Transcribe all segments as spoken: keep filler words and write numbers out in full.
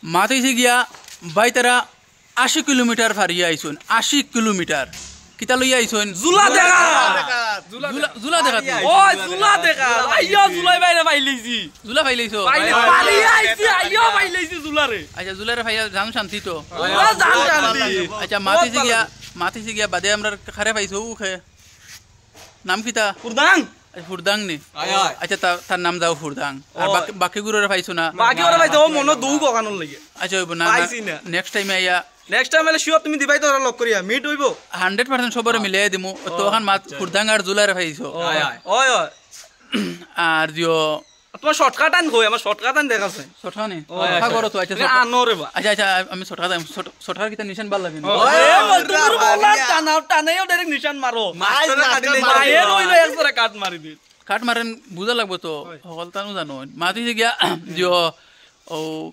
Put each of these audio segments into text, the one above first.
মাত অইছে গিয়া, ভাই তারা আশি কিলোমিটার ফারিয়া আইছইন, আশি কিলোমিটার। কিতা লইয়া আইছইন? জুলা দেখা। জুলা, জুলা দেখা তুই। ওই জুলা দেখা। আইয়া জুলাই বাইরে পাইলিছি। জুলা পাইলিছো? পাইলে-, পাইলিয়া আইছি, আইয়া পাইলিছি জুলারে। আচ্ছা, জুলারে পাইয়া জান শান্তি তো? পুরা জান শান্তি। আচ্ছা, মাত অইছে গিয়া, মাত অইছে গিয়া, বাদে আমরা কারে পাইছো উখে? নাম কিতা? ফুরদাং। আচ্ছা, ফুরদাং নি? আয়, আয়। আচ্ছা, তা-, তার নাম যাও ফুরদাং। আর ওই। বাকি, বাকি গুরুরে পাইছো না? বাকি ওরা পাইছে, ও মনো দুখ অখানর লাগি। আচ্ছা, অইবো না, না। পাইছি না। Next time আইয়া। Next time আইলে sure তুমি দিবাই তো ওরা লগ করিয়া, meet অইবো। Hundred percent সবরে মিলাই দিমু। তো অখান মাত আচ্ছা। ফুরদাং আর জুলারে পাইছো। ওই, ওই, ওই। আর দিও। তোমার shortcut আন কই? আমার shortcut আন দেখাছে। Shortcut নি? ও, আচ্ছা। করো তো, আচ্ছা, তুমি shortcut। আনো রে বা। আচ্ছা, আচ্ছা, আমি shortcut আন, short-, shortcut কিতা নিশান ভালা লাগে না? ও, এ, ওই তুমি বলার টানাও, টানাইও direct নিশান মারো। মাস্টারে কাটি লইছে। মায়ের অইলো এক জোড়া কাট মারি দিল। কাট মারেন বুঝা লাগবো তো, হকলতা নু জানো। মাত অইছে গিয়া, দিও, ও,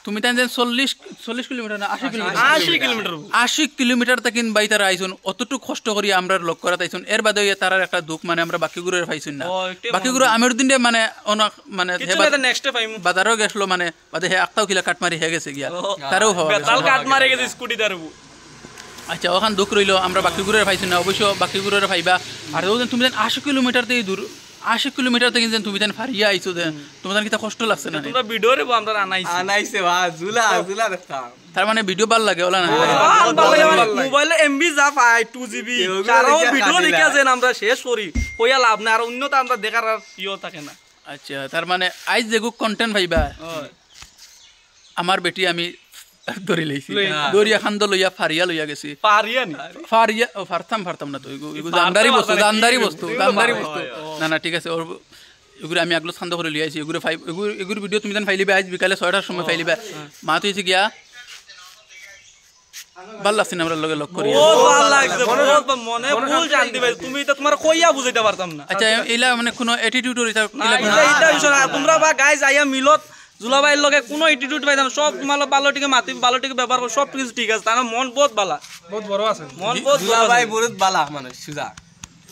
তুমি তাইন যেন চল্লিশ, চল্লিশ কিলোমিটার না, আশি কিলোমিটার? আশি কিলোমিটার। আশি কিলোমিটার থাকি ভাই তারা আইছইন, অতটুক কষ্ট করি আমরা লগ করাত আইছইন। এর বাদে অইয়া তারার একটা দুখ, মানে, আমরা বাকি গুরুরে পাইছইন না। ও, একটু বাকি গুরু আমির দিন দে, মানে, অনেক, মানে, কিছু হে না, বা-, next এ পাইমু। বাজারও গেছলো, মানে, বাদে হে আক্তাও কিলা কাট মারি হে গেছে গিয়া। ও। তারও হওয়া গেছে। বেতাল কাট মারি গেছে স্কুটি তার উপর। আচ্ছা, অখান দুখ রইলো, আমরা বাকি গুরুরে পাইছইন না, অবশ্য বাকি গুরুরে পাইবা। আর ও যেন তুমি যেন আশি কিলোমিটার থাকি দূর, আশি কিলোমিটার থাকি যেন তুমি যেন ফারিয়া আইছো যে, তোমার যেন কিতা কষ্ট লাগছে না? তোমরা ভিডিও রে বা আমরা আনাইছি। আনাইছে বা, জুলা, জুলা দেখতাম। তার মানে ভিডিও ভালা লাগে, অলা না? ভালা লাগে। মোবাইলে এমবি যা পায়, টু জিবি, কেউ কেউ তারাও দেখিয়া ভিডিও কাটিলা। দেখিয়া যেন আমরা শেষ করি, কইয়া লাভ না, আর অন্য তো আমরা দেখার আর ইয়েও থাকে না। আচ্ছা, তার মানে আইজ যেগু content পাইবা, ওই। আমার বেটি আমি ধরি লইছি। লইয়া। দরিয়া খান্দ লইয়া ফারিয়া লইয়া গেছি। ফারিয়া নি? ফারিয়া, ও, ফারতাম, ফারতাম না তো। এগু, এগু ফারতাম, জানদারি বস্তু, ফারতাম, জানদারি কি বস্তু, বস্তু? জানদারি বস্তু। ওই, ওই। না, না, ঠিক আছে। ওর, এগুরে আমি আগলো খান্দ করি লইয়া আইছি। এগুরে ফাই-, এগুর, এগুর ভিডিও তুমি যেন পাইলিবা, আইজ বিকালে ছয়টার সময় ও, পাইলিবা। হ্যাঁ। মাত অইছে গিয়া, ভালা লাগছে না আমরার লগে লগ করি? বহুত ভালা লাগছে, বহুত ভা-, মনে ফুল শান্তি পাইছি। তুমি ইতা তোমারে কইয়া বুঝাইতাম পারতাম না। আচ্ছা, এ-, ইলা মানে কোনো attitude ওর ইতা না, ইলা কোনো ইতা, ইতা বিষয় না। তোমরা বা guys আইয়া মিলত জুলা ভাইর লগে কোনো attitude পাইতাম না। সব তোমার ভালা টিকে মাতি, ভালা টিকে ব্যবহার করো, সব কিছু ঠিক আছে। তার মন বহুত ভালা। বহুত বড় আছে। মন বহুত বড় জুলা ভাই আছে। বহুত ভালা মানুষ, সুজা।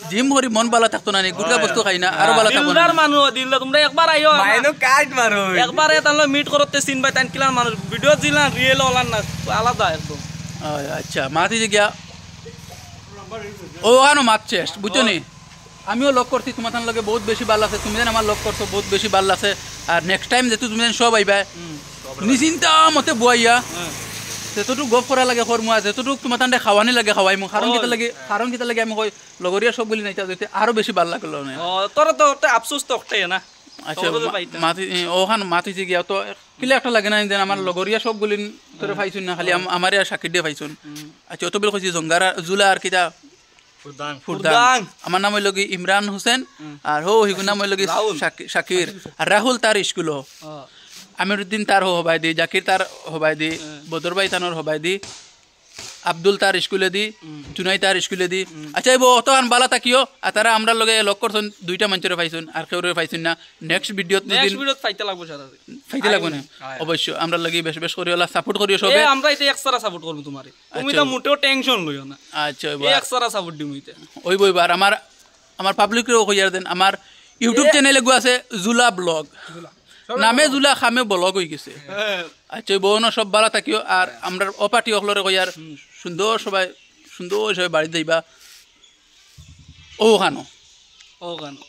জিম করি মন ভালা থাকতো না নি, গুটকা বস্তু খাই না, আরো ভালা থাকবো না। দিলদার মানুষ, দিলদার। তোমরা একবার আইও, মাইনো কাট মারো। একবার এ তাহলে meet করতে চিন ভাই, তান কিলার মানুষ। ভিডিও দিলা, real অলার না, আলাদা একদম। ও, আচ্ছা, মাতি যে গিয়া। ও, আনো মাত শেষ, বুঝছো নি? আমিও লগ করছি, তোমার তান লগে বহুত বেশি ভালা লাগছে। তুমি যেন আমার লগ করছো, বহুত বেশি ভালা লাগছে। আর next time যেহেতু তুমি যেন সব আইবা, নিশ্চিন্তা মতে বইয়া, হ্যাঁ। যতটুক গপ করা লাগে করমু, আর যতটুক তোমার তানরে খাওয়ানি লাগে খাওয়াইমু। কারণ ওই। কিতা লাগে, কারণ কিতা লাগে আমি কই, লগরিয়া সবগুলি নাইতা যদি আরো বেশি ভালা লাগলো না। ও, তোরা তো একটা আফসোস তো একটাই না। আচ্ছা, তোরা তো মা-, পাইতা। মাতি-, এ, ওখান মাতিছি গিয়া তো কিলা একটা লাগে না, যেন আমার লগরিয়া সবগুলি তোরে পাইছুন না, খালি আম-, আমারে আর শাকির দিয়ে পাইছুন। আচ্ছা, অত বেলা কইছি জঙ্গারা, জুলা আর কিতা? ফুরদাং। ফুরদাং। ফুরদাং। আমার নাম অইলো কি ইমরান হোসেন, আর হো, হিগুর নাম অইলো কি রাহুল। শাকি-, শাকির। আর রাহুল তার স্কুলো। ও। আমিরুদ্দিন তার হবায়দি, জাকির তার হবায়দি, বদর ভাই তানোর হবায়দি, আব্দুল তার স্কুলেদি, জুনাই তার স্কুলেদি। আচ্ছা, এই বউ, অতখান বালা থাকিও, আর তারা আমরার লগে লগ করছন, দুইটা মানষরে পাইছন, আর কেউরে পাইছন না। Next ভিডিওত next যদি ভিডিওত পাইতে লাগবো সারা। পাইতে লাগবো না? আয়, আয়। অবশ্য, আমরার লাগি বেশ, বেশ করি ওলা support করিও সবে। এ, আমরা ইতা একসারা support করবো তোমারে। তুমি আচ্ছা। তো মোটেও tension লইও না। আচ্ছা, ওই এ বা- একসারা support দিমু ইতা। ওই বই বার আমার, আমার পাবলিকরেও কইয়ার দেন, আমার YouTube এ- চ্যানেল এগু আছে জুলা ব্লগ। জুলা। নামে জুলা, খামে ব্লগ হই গেছে। হ্যাঁ। আচ্ছা, ওই বউনো সব বালা থাকিও, আর আমরার অপাটি অকলরে কইয়ার সুন্দর সবাই, সুন্দর সবাই বাড়ি যাইবা। ও খানো। ও খানো।